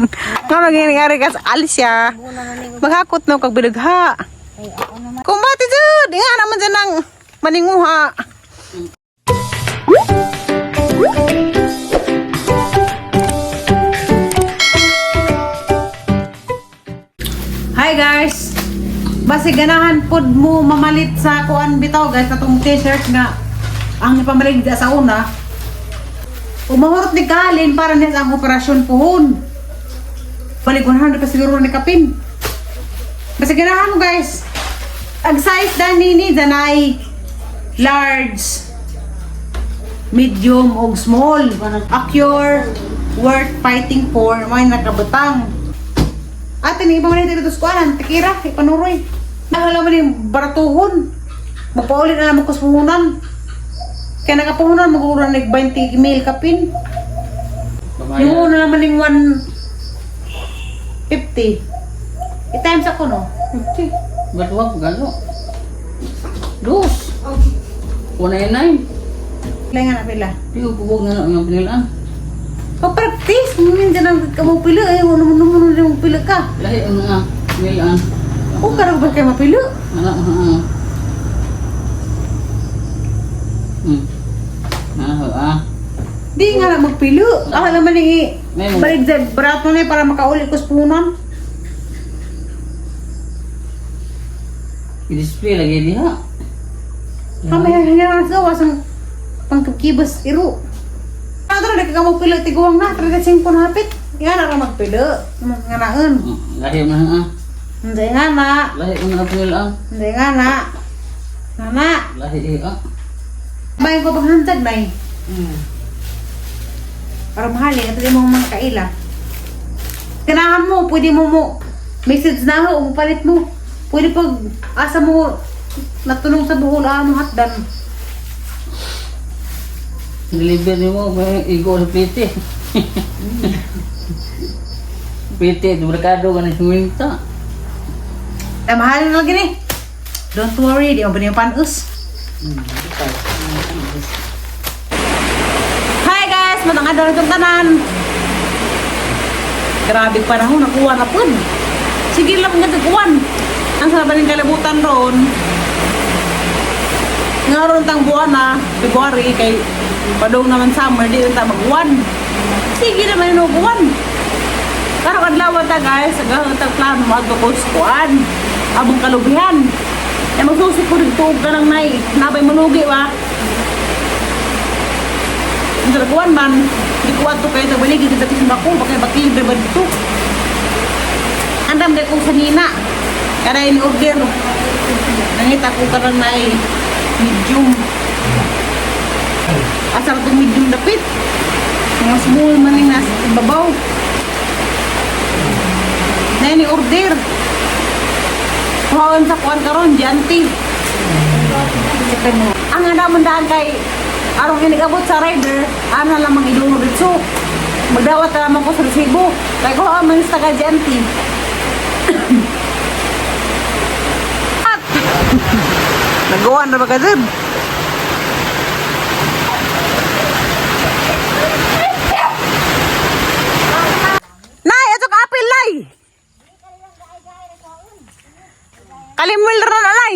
Nga magining ari kas Alicia. Maghakot no kag bilagha. Kumbati jud, nga naman dyan ang maninguha. Hi guys! Basi ganahan pod mo mamalit sa kuan bitaw guys atong t-shirt nga ang nipamalig sa una. Umahurot ni Kalin para niya sa ang operasyon puhon. Balik 100 pa siguro ni Kapin. Basta ganahan mo guys. Ang size dan nini danay large, medium og small. A cure worth fighting for may nakabutang. Ate ni ibang dito sa kuanan, tikira, ipanuroy. Nahala mo yung baratuhon. Magpauli na naman ko sa puhunan. Kaya nakapuhunan, maguro na 20 mil kapin. Yung una naman yung 150. I-times ako, no? 50. Ba't wag gano? Dos. 199. Kailangan nga na pila. Di ko kubog nga na ang pinilaan. Pa-practice! Minsan ang ka mo pila. Ay, ano mo naman mo pila ka. Lahi ang nga pinilaan. O, karang ba kayo mapila? Ano ah. Ano ah. Di nga na magpilo. Ako naman yung balik sa brato na eh, para makauli ko sa puhunan. I-display lagi diha. Kami hanggang sa gawas ang pangkibas iro. Ano na ka magpilo tiguang na 35 na hapit. Nga na ka magpilo. Nga naon. Lahi mo na ah. Hindi nga na. Lahi mo na pinilaan. Hindi nga na. Nga na. Lahi ah. Bayan ko paghantag na eh. Para mahali, ito yung mga kaila. Ganahan mo, pwede mo mo message na ho, palit mo. Pwede pag asa mo natulong sa buhol ah, mo hatdan. Deliver nimo may igo sa piti. Piti, merkado ka na suminta. Ay, mahal na lagi ni. Don't worry, di mo ba yung panus. Hi guys! Matang adlaw itong tanan. Grabe panahon, nakuha na pun. Sige lang nga kuwan. Ang sarap ng kalibutan roon. Nga ron tang buwan na, February, kay padong naman summer, di rin ta mag-uwan. Sige naman yung uwan. Karong adlaw ta guys, agahon ta plano mo ko sa kuan. Among kalubihan. Eh magsusi ko dito og kanang nay, nabay manugi ba. Ang sa kuan man, di ko adto kay tabaligi dito sa bako, baka bakil ba dito. Andam kay kong sanina. Kada ini order. Nangita ko kanang nay medium. Asa ra tong medium dapit? Mga small man ning nasa babaw. Na ni order. Kuhaan sa kuan karon, Gianti. Ang handa man daan kay arong inigabot sa rider, ana lamang idulog dito. Magdawat na lamang ko sa resibo. Kay kuhaan man sa taga Gianti. At nagawa na ba ka dun? Nay, ito ka apil, nay! Kalimul ra na, nay!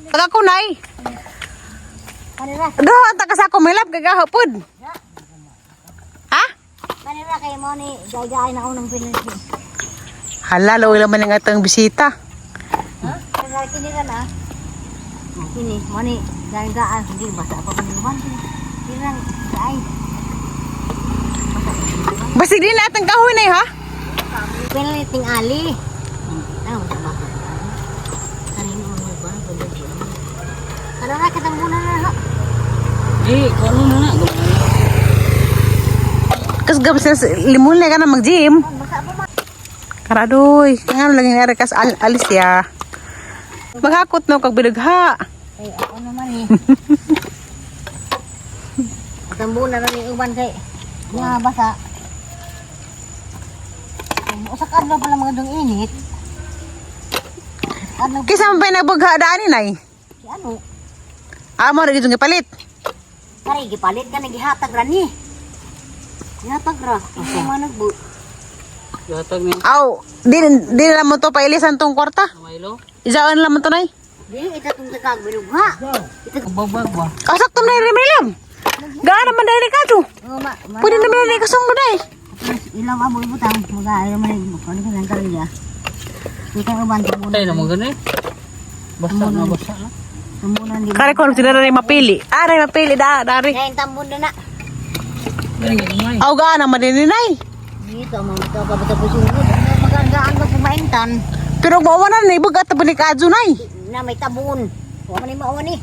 Taga ko, nay! Doon, taga sa ako, may lap, gagahapod. Ha? Kanila kay mo ni gaygaay na unang pinili. Hala, laway laman ng atong bisita. Ha? Kanila kini ka na. Kini mo ni gaygaay hindi basta pa panuwan. Kini lang gaay. Basig din natin kahoy, nay, ha? Pinili ting ali. Ano mo ba? Kanino mo ba? Kanila kitang muna na ha. Di, kuno na na. Kas gab sa limon na ka na mag-gym. Karadoy, nga lagi nga kas al alis ya. Maghakot no kag bilagha. Ay ako naman eh. Tambo na rin yung uban kay nga basa. Usa ka adlaw pala mga dong init. Adlaw Kisa man pa nagbagha daan ni nay. si ano? Amo ra gid gipalit. Kare gipalit ka nagihatag ra ni. Yatag ra. Ang managbo. Gatag ni Aw, di di na mo to pailisan tong kwarta. Milo. Isaan lang mo to nay. Di ita tong takag bilugha. Ita Babag ba? Kasak to nay remilam. Gaana man dahil ka to. oh, ma, ma, Pwede naman na kasong day. Ilaw amo ibutang mga ayaw man ko ni nang karya. Kita uban tambunan. Tay na mo gani. Basta na basta na. Tambunan di. Kare kon sila rin mapili. Ah, rin mapili da dari. Kaya tambun na na. Gani gani. Aw gaana man din nay. Dito mo ito ka bata pusungod. Ano magandaan ka pumaintan. Pero mawa na ni bugat pa ni kaadyo nay. Na may tabon. Wa man ni mawa ni.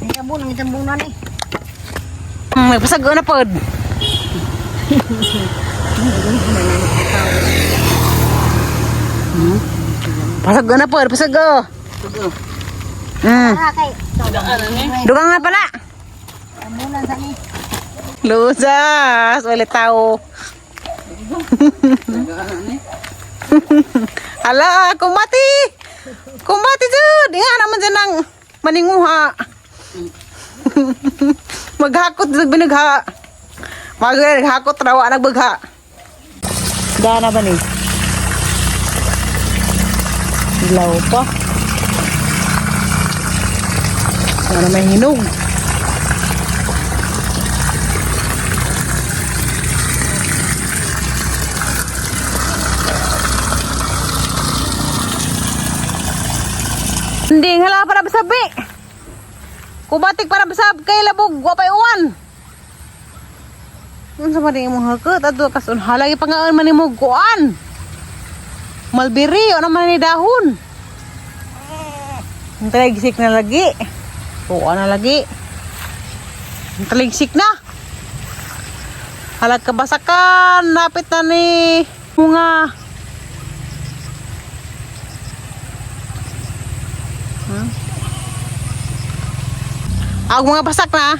May tabon ang tambunan ni. May pasag na pod. Pasag na pod, pasag. Ah kay. Dugang nga pala. Tambunan sa ni. Lusas, wala tao. Hala, kumati! Kumati jud! Nga naman dyan ang maninguha. Maghakot sa binugha. Maghakot rawa nagbagha. Gana ba ni? Ilaw pa. Para may hinog. Hindi hala para basabi. Kubatik para basab kay labog wa pay uwan. Unsa man imong hakot adto kasun halagi pangaon man nimo kuan. Mulberry o naman ni dahon. Ang taligsik na lagi. Kuan na lagi. Ang taligsik na. Halag kabasakan, napit na ni mga. Ang mga basak na.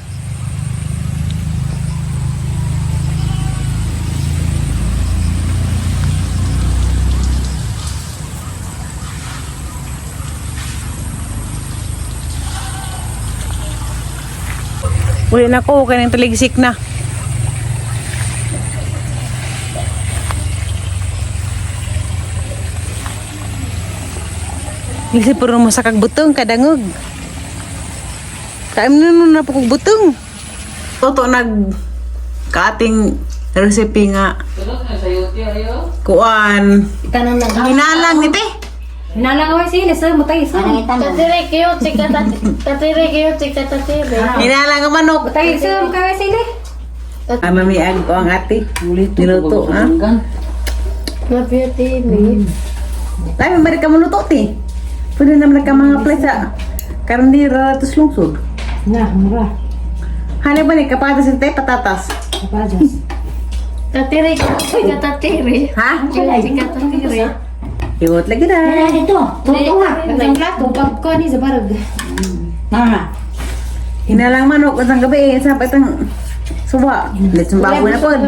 Uli na ko, kaya nang taligsik na. Lisip pero mo sa kagbutong, kadangog. Kaim na nun na po kong butong. Toto nag kaating recipe nga kuan. Tanong na. Hinalang ni te. Hinalang away sila sa matay sa. Anong itanong? Tatire kayo, tika tatire kayo, tika tatire. Hinalang ang manok. Matay sa kaway sila. Ama mi ag ko ang ate. Niluto ha. Love you, TV. Labi mari ka maluto te. Pwede naman ka mga plesa. Karon di ra tos lungsod. Na, mura. Hali ba ni kapatas te patatas. Kapajas. Tatire kayo, tika tatire. Ha? Tika tatire. Iwot lagi na. Ano dito? Tuto nga. Ang plato pag ko ni sa barag. Hinalang manok isang gabi eh, sa itang suwa. Let's baboy na pod.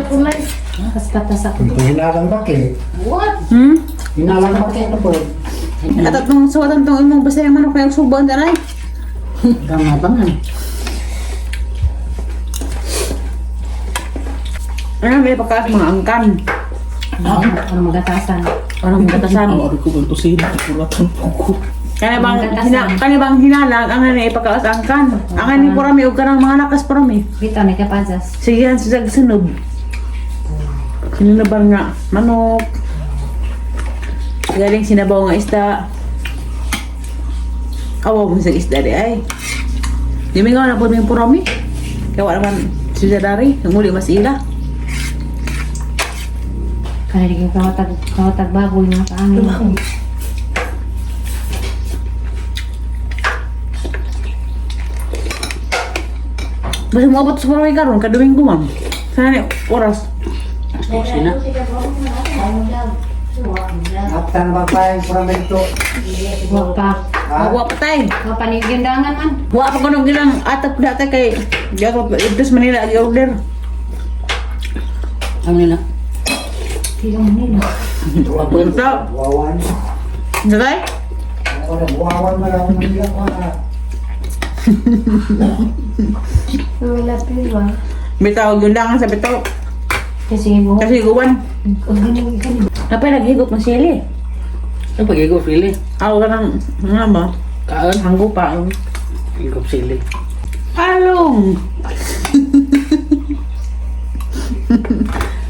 Kaspata sa Kung hinalang bakit? Hinalang bakit na po? At atong suwatan tong imong basta yung manok na yung suba ang danay. Gamabangan. Ano may pagkaas mga angkan. Ano magatasan. Ano magatasan? Ang ari ko banto sila kuratan po ko. Kani bang hina, kani bang hinalang ang ani ipakaas angkan. Ang ani purami og kanang mga nakas purami. Bitaw ni kapajas. Sige han sa sunob. Sinunoban nga manok. Galing sinabaw nga isda. Awaw mo sa isda di ay. Di may nga na po may purami. Kaya wala man siya dari, ang uli mas ila. Kaya di ko kawatag kawatag baboy mga kaangin. Basta mo abot sa purami karon kaduwing ko ma'am. Sana ni oras. Sina. At ang babae, puramento. Wa pa. Wa pa tay. Wa pa ni gindangan man. Wa pa kuno gilang atap data kay di ako Idris Manila gi order. Ang nila. Silang nila. Punta. Buwawan. Unsa tay? Wala, buwawan mo lang Manila. Wala. Wala pila. Bitaw gyud lang sa bitaw. Kasi mo. Kasi guwan. Ang galing galing. Napay naghigop ng sili. Ano pag igop sili? Ako ka ng, nga ba? Kaan? Hanggo pa. Oh. Igop sili. Along!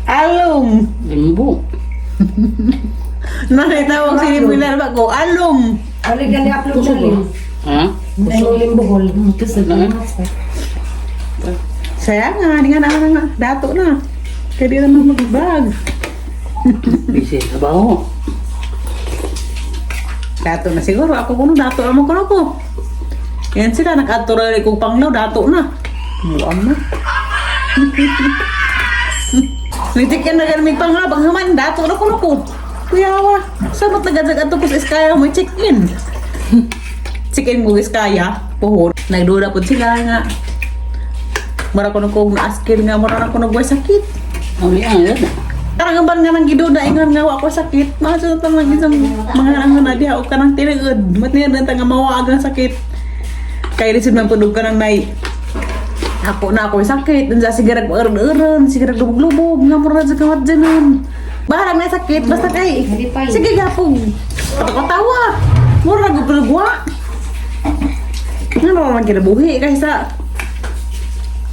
Along! Limbo. Nakita mo si Pilar ba ko? Along! Wala gali upload sa lim. Ha? Ay limbo hol. Kusog. Na? Saya nga, di nga na nga. Dato na. Kaya di naman mag-vlog. Busy. Trabaho. Dato na siguro. Ako kuno dato amo kuno ko. Yan sila, nag-adto ra kong panglaw, dato na. Muam na. Nitikin na ganun panglaw, panghaman, dato na kuno ko. Kuyawa, sa ba't nagadzag ato ko sa Iskaya mo check-in? Check-in mo Iskaya, puhon. Nagduda po sila nga. Mura ko kong na-askil nga, mura na ko nagway sakit. Ang liang yan. Karang ban nga nang giduda ingon nga wa ko sakit. Mga sa tanang isang mga ang na diha og kanang tinuod. Mat niya na nga mawa ang sakit. Kay lisod man pud og kanang nay. Ako na ako sakit. Unsa sige rag euron-euron, sige rag lubog-lubog nga mura sa kawat dyan. Bahalang na sakit basta kay sige gapog. Patawa. Mura gud wa. Ngano man kinabuhi kaysa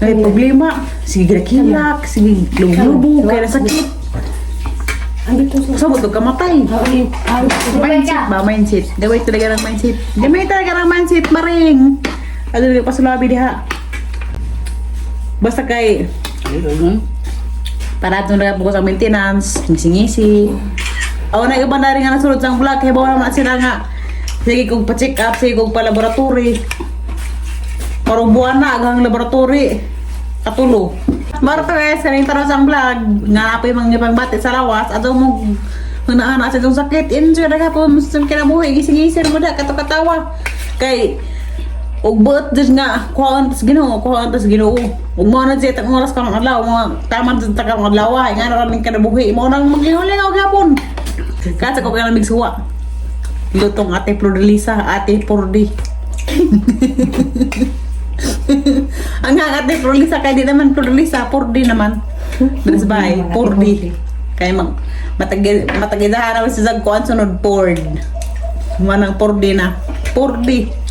may problema. Sige kilak, sige lubog-lubog, kaya sakit. Sa mo ka matay. Mindset ba? Mindset. Gawin talaga ng mindset. Gawin talaga ng mindset, maring. Ano na pasulabi diha. Basta kay Ayun. para na po sa maintenance, ngisi-ngisi. Aw na iba na rin nga nasulod sa vlog, kay bawa naman sila nga. Sige kong pa-check up, sige kong pa-laboratory. Parang buwan na agang laboratory. Katulo. Marto guys, kaning taraw sa vlog. Nga na po yung mga pangbati sa lawas. Ato mo hunaan na sa itong sakit. Enjoy na ka po. Mas kinabuhi. Gising-gising mo da. Kato-katawa. Kay, ug buot jud nga kuhaan tas Ginoo, kuhaan tas Ginoo. Ug mo na siya tang oras karong adlaw, mga tama jud ta karong adlaw ay nga ra raming kinabuhi. Mo nang maglingaw-lingaw gyapon. Kasi ko kaya lamig suwa. Lutong Ate Flordelisa, Ate Pordi. Ang nga Ate Flordelisa kay di naman Flordelisa, Pordi naman. Dres bay, Pordi. Kay mag matagi matagidahan naman si Zagkuan sunod Pord. Manang Pordi na. Pordi.